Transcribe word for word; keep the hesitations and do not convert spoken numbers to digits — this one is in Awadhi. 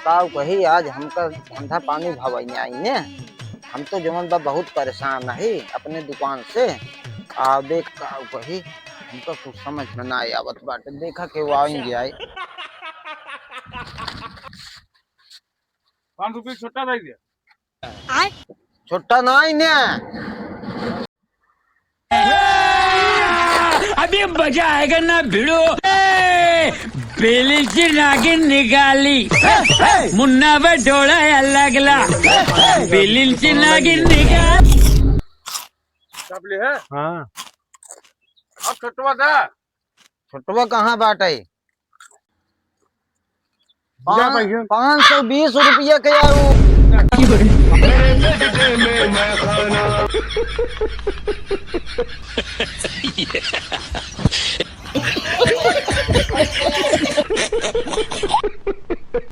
काउ कही, आज हमका धंधा पानी भवई आई ने। हम तो जवन बा बहुत परेशान है अपने दुकान से। आ देख काउ कही, हमका कुछ समझ में ना आवत बाटे। देखा के वो आएंगे आए। पाँच रुपये छोटा दे दिया। आय। छोटा ना आई ने। अभी मजा आएगा ना भिड़ो। ए, बेलिंची नागिन निकाली, मुन्ना बटोड़ा लागला, बेलिंची नागिन निकाली। सब ले है? हाँ। अब छोटवा दा। छोटवा कहाँ बाटे? जा पाँच, भैया। पाँच सौ बीस रुपया के आऊ।